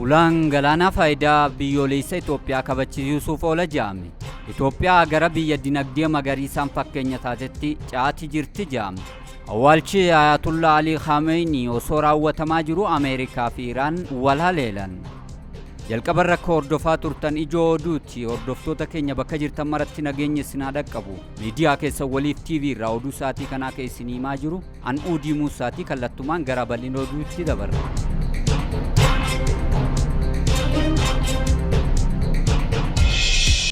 Ulaan galaanaa faayidaa biyyoolessa Itoophiyaa kabachiisuuf oola jedhame. Itoophiyaa gara biyya dinagdee magariisaan fakkeenya taatetti caatii jirti jedhame. Awwaalchi Ayatollah Alii Khamenei osoo raawwatamaa jiru Ameerikaa fi Iraan wal haleelan. Jalqaba irra akka hordofaa turtan ijoo oduuti. Hordoftoota keenya bakka jirtan maratti nageenya isin haa dhaqqabu. Miidiyaa keessan waliif TV irraa oduu sa'aatii kanaa kan isin himaa jiru an Uudii Muusaatii kallattumaan gara bal'ina oduutti dabarra.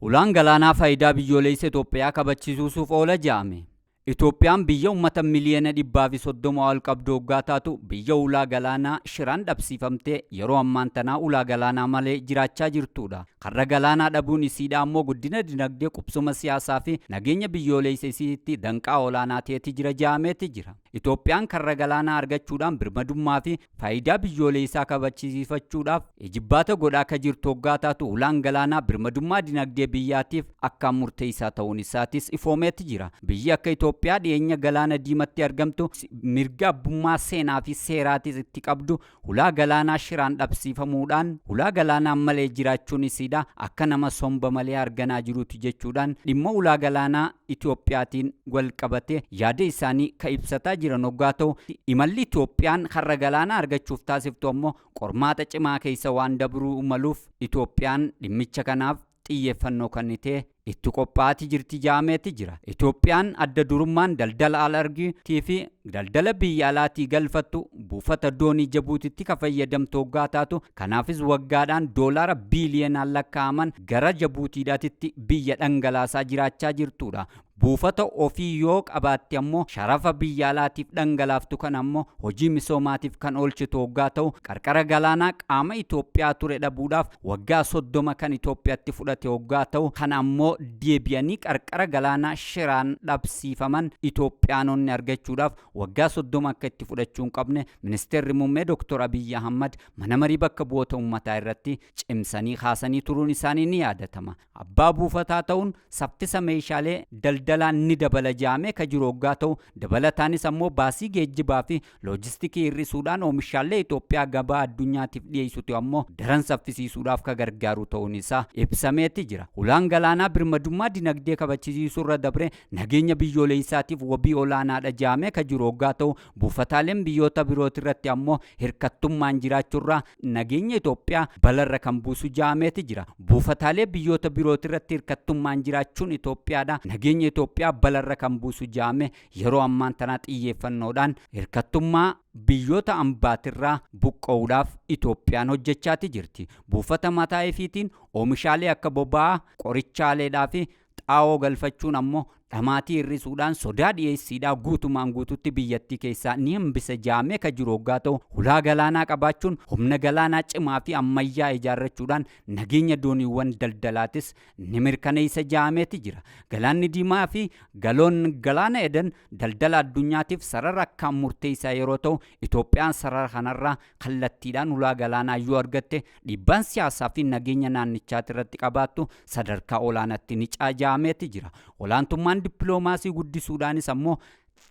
Ulaan galaanaa faayidaa biyyoolessa Itoophiyaa kabachiisuuf oola jedhame. Itoophiyaan biyya uummata miliyoona 130 ol qabdu hoggaa taatu biyya ulaa galaanaa shiraan dhabsiifamtee yeroo ammaan tanaa ulaa galaanaa malee jiraachaa jirtudha. Karra galaanaa dhabuun isiidha ammoo guddina dinagdee, qubsuma siyaasaa fi nageenya biyyoolessa isiitti danqaa olaanaa ta'eeti jira jedhameeti jira. Itoophiyaan karra galaanaa argachuudhaan birmadummaa fi faayidaa biyyoolessaa kabachiifachuudhaaf ijibbaata godhaa akka jirtu hoggaa taatu ulaan galaanaa birmadummaa dinagdee biyyaatiif akkaan murteessaa ta'uun isaatis ifoomeeti jira. Biyyi akka Itoophiyaa dhiyeenya galaana diimatti argamtu mirga abbummaa seenaa fi seeraatis itti qabdu ulaa galaanaa shiraan dhabsiifamuudhaan ulaa galaanaa malee jiraachuun isiidha akka nama somba malee arganaa jiruuti jechuudhaan dhimma ulaa galaanaa Itoophiyaatiin wal qabate yaada isaanii ka ibsataa jiran hoggaa ta'u imalli Itoophiyaan karra galaanaa argachuuf taasiftu ammoo qormaata cimaa keessa waan dabruu maluuf Itoophiyaan dhimmicha kanaaf xiyyeeffannoo kennitee itti qophaa'aa jirti jedhameeti jira. Itoophiyaan adda durummaan daldala al argiitii fi daldala biyya alaatii galfattu buufata doonii Jabuutitti ka fayyadamtu hoggaa taatu kanaafis waggaadhaan doolaara biiliyoonaan lakkaa'aman gara Jabuutiidhaatitti biyya dhangalaasaa jiraachaa jirtudha. Buufata ofii yoo qabaatte ammoo sharafa biyya alaatiif dhangalaaftu kan ammoo hojii misoomaatiif kan oolchitu hoggaa ta'u qarqara galaanaa qaama Itoophiyaa ture dhabuudhaaf waggaa 30 kan Itoophiyaatti fudhate hoggaa ta'u kan ammoo deebi'anii qarqara galaanaa shiraan dhabsiifaman Itoophiyaanonni argachuudhaaf waggaa 30 akka itti fudhachuu hin qabne ministeerri muummee Dr. Abiyyi Ahmad mana marii bakka bu'oota uummataa irratti cimsanii kaasanii turuun isaanii ni yaadatama. Abbaa buufataa ta'uun saffisa meeshaalee daldalaa ni dabala jedhamee ka jiru hoggaa ta'u dabalataanis ammoo baasii geejjibaa fi loojistikii hir'isuudhaan oomishaalee Itoophiyaa gabaa addunyaatiif dhiyeessitu ammoo daran saffisiisuudhaaf ka gargaaru ta'uun isaa ibsameeti jira. Ulaan galaanaa birmadummaa dinagdee kabachiisuu irra dabre nageenya biyyoolessaatiif wabii olaanaadha jedhamee ka jiru hoggaa ta'u buufataaleen biyyoota birooti irratti ammoo hirkattummaan jiraachuurraa nageenya Itoophiyaa balarra kan buusu jedhameeti jira. Buufataalee biyyoota birooti irratti hirkattummaan jiraachuun Itoophiyaadha. Nageenya Itoophiyaa balarra kan buusu jedhame yeroo ammaan tanaa xiyyeeffannoodhaan hirkattummaa biyyoota ambaatirraa buqqa'uudhaaf Itoophiyaan hojjechaati jirti. Buufata mataa ifiitiin oomishaalee akka boba'aa, qorichaaleedhaa fi xaa'oo galfachuun ammoo dhamaatii hir'isuudhaan sodaa dhiyeessiidhaa guutumaan guututti biyyattii keessaa ni hambisa jedhamee ka jiru hoggaa ta'u hulaa galaanaa qabaachuun humna galaanaa cimaa fi ammayyaa ijaarrachuudhaan nageenya dooniiwwan daldalaatis ni mirkaneessa jedhameeti jira. Galaanni Diimaa fi galoon galaana Eden daldala addunyaatiif sarara akkaan murteessaa yeroo ta'u Itoophiyaan sarara kanarraa kallattiidhaan ulaa galaanaa yoo argatte dhiibbaan siyaasaa fi nageenya naannichaati irratti qabaattu sadarkaa olaanaatti ni caajaameeti jira. Olaantummaan dippiloomaasii guddisuudhaanis ammoo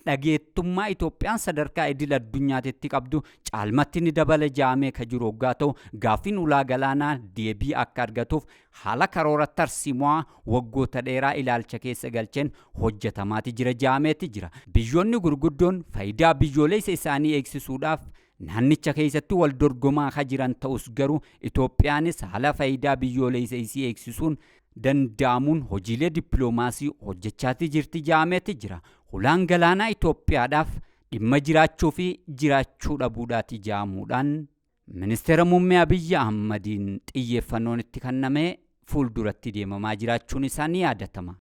dhageettummaa Itoophiyaan sadarkaa idil addunyaatti qabdu caalmatti ni dabala jedhamee ka jiru hoggaa ta'u gaaffiin ulaa galaanaa deebii akka argatuuf haala karoora tarsiimoo waggoota dheeraa ilaalcha keessa galcheen hojjetamaati jira jedhameeti jira. Biyyoonni gurguddoon faayidaa biyyoolessa isaanii eegsisuudhaaf naannicha keessatti wal dorgomaa ka jiran ta'us garuu Itoophiyaanis haala faayidaa biyyoolessa isii eegsisuun danda'amuun hojiilee dippiloomaasii hojjechaati jirti jedhameeti jira. Ulaan galaanaa Itoophiyaadhaaf dhimma jiraachuu fi jiraachuu dhabuudhaati jedhamuudhaan ministeera muummee Abiyyi Ahmadiin xiyyeeffannoon itti kennamee fuulduratti deemamaa jiraachuun isaa ni yaadatama.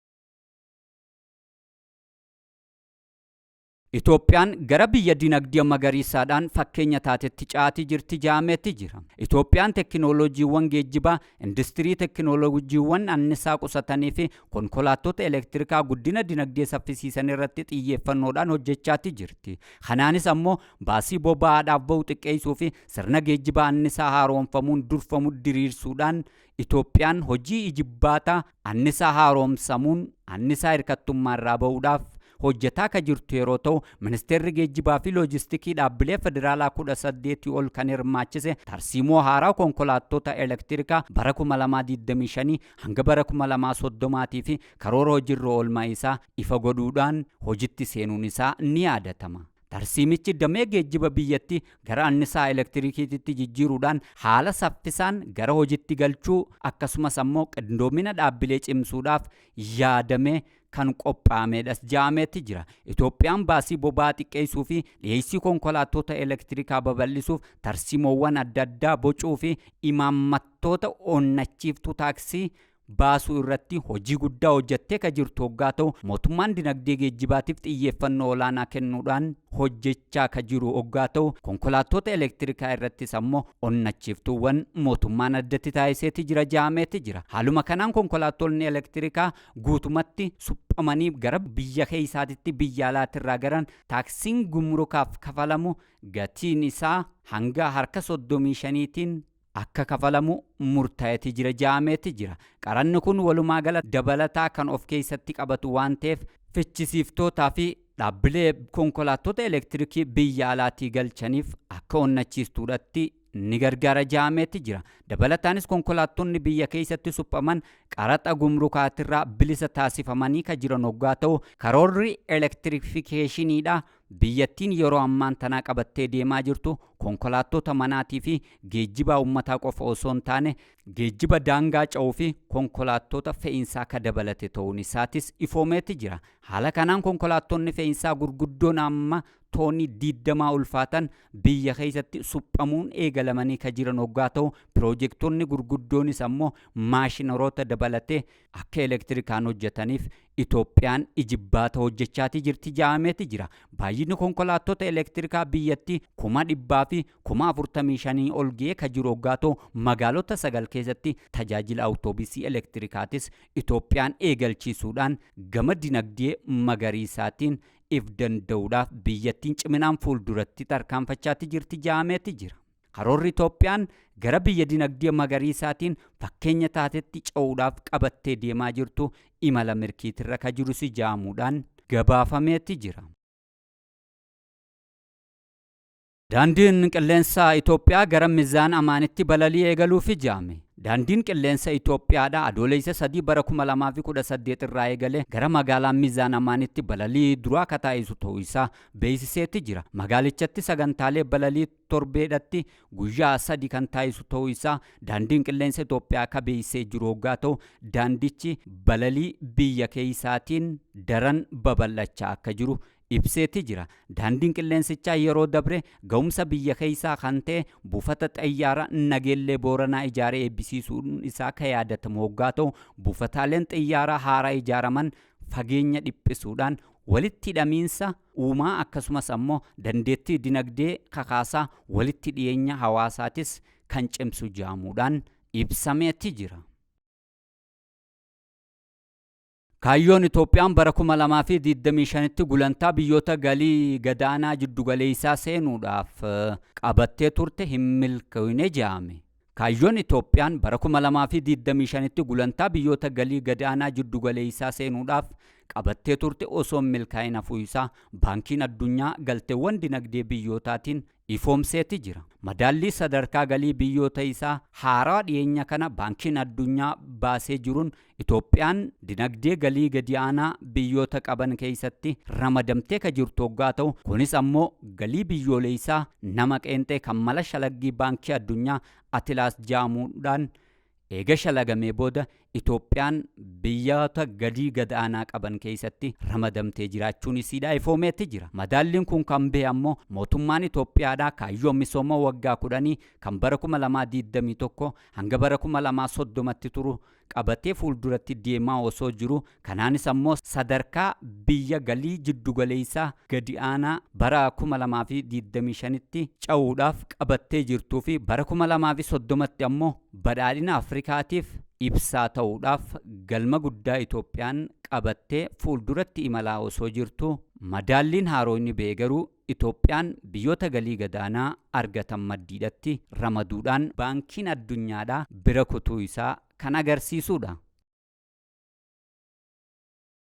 Itoophiyaan gara biyya dinagdee magariisaadhaan fakkeenya taatetti caatii jirti jedhameeti jira. Itoophiyaan teekinooloojiiwwan geejjibaa, industirii teekinooloojiiwwan annisaa qusatanii fi konkolaattota elektirikaa guddina dinagdee saffisiisan irratti xiyyeeffannoodhaan hojjechaati jirti. Kanaanis ammoo baasii boba'aadhaaf bahu xiqqeessuu fi sirna geejjibaa annisaa haaromfamuun durfamu diriirsuudhaan Itoophiyaan hojii ijibbaataa annisaa haaromsamuun annisaa hirkattummaa irraa bahuudhaaf Hojjetaa ka jirtu yeroo ta'u, ministeerri geejjibaa fi loojistikii dhaabbilee federaalaa 18 ol kan hirmaachise tarsiimoo haaraa konkolaattota elektirikaa bara 2025 hanga bara 2030 fi karoora hojiirra oolmaa isaa ifa godhuudhaan hojitti seenuun isaa ni yaadatama. Tarsiimichi damee geejjiba biyyattii gara annisaa elektirikiitti jijjiiruudhaan haala saffisaan gara hojitti galchuu, akkasumas ammoo qindoomina dhaabbilee cimsuudhaaf yaadamee kan qophaa'amedhas ja'ameetti jira. Itoophiyaan baasii boba'aa xiqqeessuu fi dhiyeessii konkolaattota elektirikaa babal'isuuf tarsiimoowwan adda addaa bocuu fi imaammattoota onnachiiftuu taaksii baasuu irratti hojii guddaa hojjettee ka jirtu hoggaa ta'u, mootummaan dinagdee geejjibaatiif xiyyeeffannoo olaanaa kennuudhaan hojjechaa ka jiru hoggaa ta'u, konkolaattota elektirikaa irrattis ammoo onnachiiftuuwwan mootummaan addatti taasiseeti jira ja'ameeti jira. Haaluma kanaan konkolaattonni elektirikaa guutumatti suphamanii gara biyya keessaatitti biyya alaatirraa garan taaksiin gumrukaaf kafalamu gatiin isaa hanga harka 35tiin akka kafalamu murtaa'eeti jira ja'ameeti jira. Qaranni kun walumaa gala dabalataa kan of keessatti qabatu waan ta'eef, fichisiiftootaa fi dhaabbilee konkolaattota elektirikii biyya alaatii galchaniif akka onnachiistuudhatti ni gargaara ja'ameeti jira. Dabalataanis konkolaattonni biyya keessatti suphaman qaraxa gumrukaatirraa bilisa taasifamanii ka jiran hoggaa ta'u, karoorri elektirifikeeshiniidha biyyattiin yeroo ammaan tanaa qabattee deemaa jirtu konkolaattota manaatii fi geejjiba uummataa qofa osoo hin taane geejjiba daangaa ce'uu fi konkolaattota fe'iinsaa ka dabalate ta'uun isaatis ifoomeeti jira. Haala kanaan konkolaattonni fe'iinsaa gurguddoon amma toonii 20 ulfaatan biyya keessatti suphamuun eegalamanii ka jiran hoggaa ta'u, piroojektonni gurguddoonis ammoo maashinaroota dabalatee akka elektirikaan hojjetaniif Itoophiyaan ijibbaata hojjechaatii jirti ja'ameeti jira. Baay'inni konkolaattota elektirikaa biyyattii 145,000 ol ga'ee ka jiru hoggaa ta'u, magaalota 9 keessatti tajaajila awutoobisii elektirikaatis Itoophiyaan eegalchiisuudhaan gama dinagdee magariisaatiin if danda'uudhaaf biyyattiin ciminaan fuulduratti tarkaanfachaati jirti ja'ameeti jira. Karoorri Itoophiyaan gara biyya dinagdee magariisaatiin fakkeenya taatetti ce'uudhaaf qabattee deemaa jirtu imala mirkiitirra ka jirus ja'amuudhaan gabaafameeti jira. Daandiin qilleensaa Itoophiyaa gara Mizaan Amaanitti balalii eegaluuf ja'ame. Daandiin qilleensa Itoophiyaadha Adoolessa 3 bara 2018 irraa eegalee gara magaalaa Mizaan Amaanitti balalii duraa akka taasisu ta'uu isaa beeksiseeti jira. Magaalichatti sagantaalee balalii torbeedhatti guyyaa 3 kan taasisu ta'uu isaa daandiin qilleensa Itoophiyaa akka beeksisee jiru hoggaa ta'u, daandichi balalii biyya keessaatiin daran babal'achaa akka jiru ibseeti jira. Daandiin qilleensichaa yeroo dabre ga'umsa biyya keessaa kan ta'e buufata xayyaara Nageellee Booranaa ijaaree eebbisiisuun isaa akka yaadatamu hoggaa ta'u, buufataaleen xayyaaraa haaraa ijaaraman fageenya dhiphisuudhaan walitti hidhamiinsa uumaa, akkasumas ammoo dandeettii dinagdee kakaasaa, walitti dhiyeenya hawaasaatis kan cimsu ja'amuudhaan ibsameeti jira. Kaayyoon Itoophiyaan bara 2025tti gulantaa biyyoota galii gadaanaa jiddugaleessaa seenuudhaaf qabattee turte hin milkoofne jedhame. Kaayyoon Itoophiyaan bara 2025tti gulantaa biyyoota galii gadaanaa jiddugaleessaa seenuudhaaf qabattee turte osoo hin milkaa'in hafuu isaa Baankiin Addunyaa galteewwan dinagdee biyyootaatiin ifoomseeti jira. Madaallii sadarkaa galii biyyoota isaa haaraa dhiyeenya kana Baankiin Addunyaa baasee jiruun Itoophiyaan dinagdee galii gadi aanaa biyyoota qaban keessatti ramadamtee ka jirtu hoggaa ta'u, kunis ammoo galii biyyoolessaa nama qeenxee kan mala shalaggii Baankii Addunyaa Atilaas ja'amuudhaan eega shalagamee booda Itoophiyaan biyyoota galii gad aanaa qaban keessatti ramadamtee jiraachuun isiidha ifoomeetti jira. Madaalliin kun kan bahe ammoo mootummaan Itoophiyaadhaa kaayyoo misooma waggaa 10 kan bara 2021 hanga bara 2030tti turu qabatee fuulduratti deemaa osoo jiru, kanaanis ammoo sadarkaa biyya galii jiddugaleessaa gadi aanaa bara 2025tti ce'uudhaaf qabattee jirtuu fi bara 2030tti ammoo badhaadhina Afrikaatiif ibsaa ta'uudhaaf galma guddaa Itoophiyaan qabattee fuulduratti imalaa osoo jirtu, madaalliin haaroonni ba'e garuu Itoophiyaan biyyoota galii gadaanaa argatan maddiidhatti ramaduudhaan Baankiin Addunyaadhaa bira kutuu isaa kan agarsiisudha.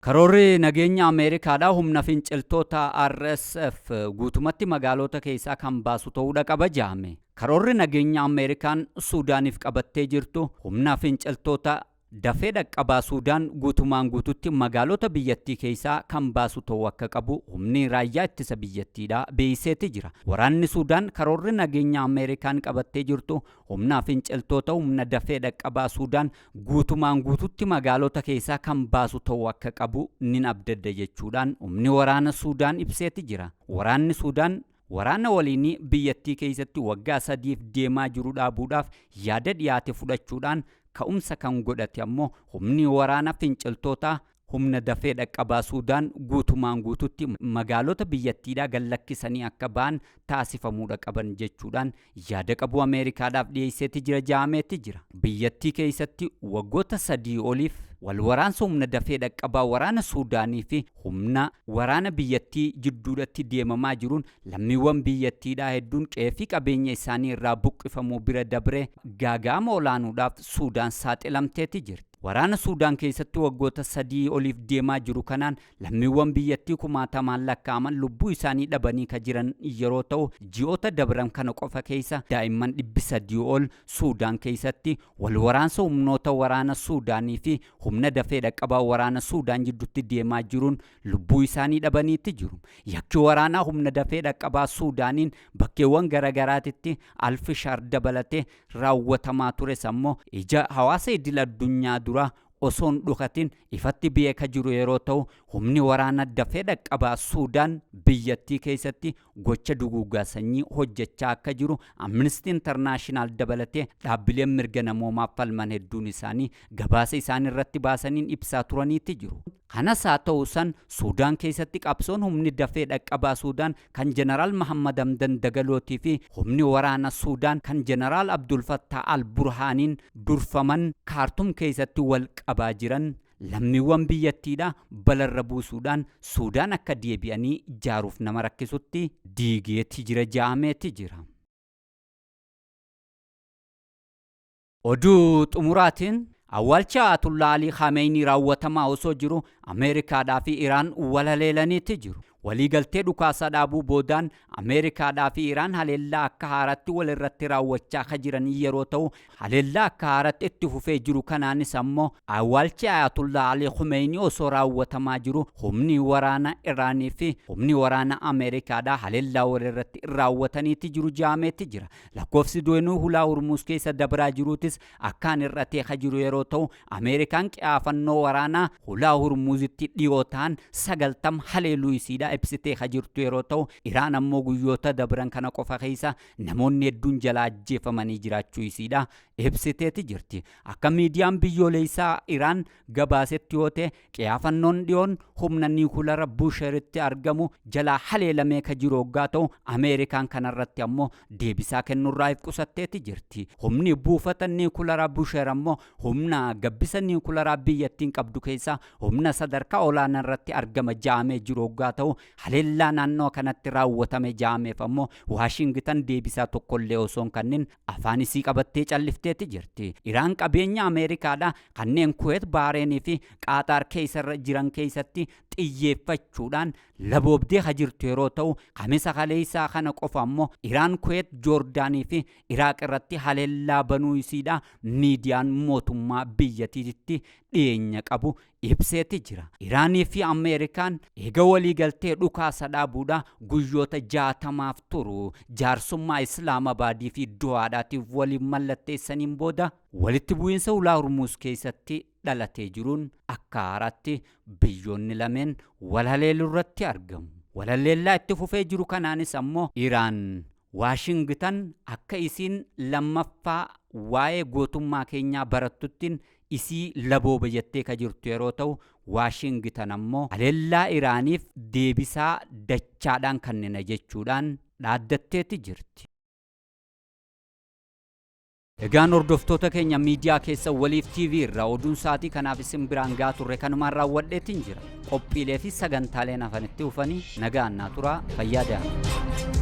Karoorri nageenya Ameerikaadhaa humna finciltoota RSF guutumatti magaalota keessaa kan baasu ta'uudha qaba jedhame. Karoorri nageenya Ameerikaan Suudaaniif qabattee jirtu humna finciltoota dafee dhaqqabaa Suudaan guutumaan guututti magaalota biyyattii keessaa kan baasu ta'uu akka qabu humni raayyaa ittisa biyyattiidhaa beeyseeti jira. Waraanni Suudaan karoorri nageenya Ameerikaan qabattee jirtu humna finciltoota humna dafee dhaqqabaa Suudaan guutumaan guututti magaalota keessaa kan baasu ta'uu akka qabu nin abdadda jechuudhaan humni waraana Suudaan ibseeti jira. Waraanni Suudaan waraana waliinii biyyattii keessatti waggaa 3f deemaa jiru dhaabuudhaaf yaada dhiyaate fudhachuudhaan ka'umsa kan godhate ammoo humni waraana finciltootaa humna dafee dhaqqabaa Suudaan guutumaan guututti magaalota biyyattiidhaa gad lakkisanii akka ba'an taasifamuudha qaban jechuudhaan yaada qabu Ameerikaadhaaf dhiyeesseeti jira ja'ameeti jira. Biyyattii keessatti waggoota 3 oliif wal waraansa humna dafee dhaqqabaa waraana Suudaanii fi humna waraana biyyattii jidduudhatti deemamaa jiruun lammiiwwan biyyattiidhaa hedduun qe'ee fi qabeenya isaanii irraa buqqifamuu bira dabree gaaga'ama olaanuudhaaf Suudaan saaxilamteeti jirti. Waraana Suudaan keessatti waggoota 3 oliif deemaa jiru kanaan lammiiwwan biyyattii kumaatamaan lakkaa'aman lubbuu isaanii dhabanii ka jiran yeroo ta'u, ji'oota dabran kana qofa keessa daa'imman 300 ol Suudaan keessatti wal waraansa humnoota waraana Suudaanii fi humna dafee dhaqqabaa waraana Suudaan jidduutti deemaa jiruun lubbuu isaanii dhabaniitti jiru. Yakki waraanaa humna dafee dhaqqabaa Suudaaniin bakkeewwan garagaraatitti Alfishaar dabalatee raawwatamaa tures ammoo ija hawaasa idil addunyaa dura osoo hin dhokatin ifatti beeka jiru yeroo ta'u, humni waraana dafee dhaqqabaa Suudaan biyyattii keessatti gocha duguuggaa sanyii hojjechaa akka jiru Amnesty International dabalatee dhaabbileen mirga namoomaaf falman hedduun isaanii gabaasa isaan irratti baasaniin ibsaa turaniitti jiru. Kanas haa ta'u san Suudaan keessatti qabsoon humni dafee dhaqqabaa Suudaan kan Jeneraal Mahammad Hamdan Dagalootii fi humni waraana Suudaan kan Jeneraal Abdul Fattah Al-Burhaaniin durfaman Kaartum keessatti wal qabaa jiran lammiiwwan biyyattiidhaa balarra buusuudhaan Suudaan akka deebi'anii ijaaruuf nama rakkisutti diigeetti jira ja'ameetti jira. Oduu xumuraatiin awwaalcha Ayatollah Alii Khamenei raawwatamaa osoo jiru Ameerikaadhaa fi Iraan walhaleelaniitti jiru. Waliigaltee dhukaasa dhaabuu boodaan Ameerikaadhaa fi Iraan haleellaa akka haaraatti walirratti raawwachaa ka jiran yeroo ta'u, haleellaa akka haaratti itti fufee jiru kanaanis ammoo awwaalchi Ayatollah Alii Khamenei osoo raawwatamaa jiru humni waraana Iraanii fi humni waraana Ameerikaadhaa haleellaa walirratti raawwataniitti jiru ja'ameetti jira. Lakkoofsi doonii hulaa Hormuuz keessa dabraa jiruutis akkaan hir'atee ka jiru yeroo ta'u, Ameerikaan qiyaafannoo waraanaa hulaa Hormuuzitti dhiyoo ta'an 90 haleeluu isiidhaa ibsitee ka jirtu yeroo ta'u, Iraan ammoo guyyoota dabran kana qofa keessa namoonni hedduun jalaa ajjeefamanii jiraachuu isiidhaa ibsiteeti jirti. Akka miidiyaan biyyoolessaa Iraan gabaasetti yoo ta'e, qiyaafannoon dhiyoon humna niikulara Busheritti argamu jalaa haleelamee ka jiru hoggaa ta'u, Ameerikaan kanarratti ammoo deebisaa kennurraa if qusatteeti jirti. Humni buufata niikularaa Busher ammoo humna gabbisa niikularaa biyyattiin qabdu keessaa humna sadarkaa olaanaa irratti argama ja'amee jiru hoggaa ta'u, haleellaa naannoo kanatti raawwatame ja'ameef ammoo Waashingitan deebisaa tokkollee osoo hin kennin afaan isii qabattee callifteeti jirti. Iraan qabeenya Ameerikaadhaa kanneen Kuweet, Baareenii fi Qaaxaar keessarra jiran keessatti xiyyeeffachuudhaan laboobdee ka jirtu yeroo ta'u, Kamisa kaleessaa kana qofa ammoo Iraan Kuweet, Joordaanii fi Iraaq irratti haleellaa banuu isiidha miidiyaan mootummaa biyyattiitti dhiyeenya qabu ibseeti jira. Iraanii fi Ameerikaan eega waliigaltee dhukaasa dhaabuudha guyyoota 60f turu jaarsummaa Islaamabaadii fi Dohaadhaatiif waliin mallatteessaniin booda walitti bu'iinsa hulaa Hormuuz keessatti dhalatee jiruun akka haaraatti biyyoonni lameen wal haleeluu irratti argamu. Wal haleellaa itti fufee jiru kanaanis ammoo Iraan Waashingitan akka isiin lammaffaa waa'ee gootummaa keenyaa barattuttiin isii labooba jettee ka jirtu yeroo ta'u, Waashingitan ammoo haleellaa Iraaniif deebisaa dachaadhaan kennina jechuudhaan dhaaddatteeti jirti. Egaan hordoftoota keenya miidiyaa keessa Waliif TV irraa oduun sa'aatii kanaaf isin biraan gahaa turre kanumaan raawwadheetiin jira. Qophiilee fi sagantaaleen hafanitti dhufanii nagaan naa turaa, fayyaa da'a.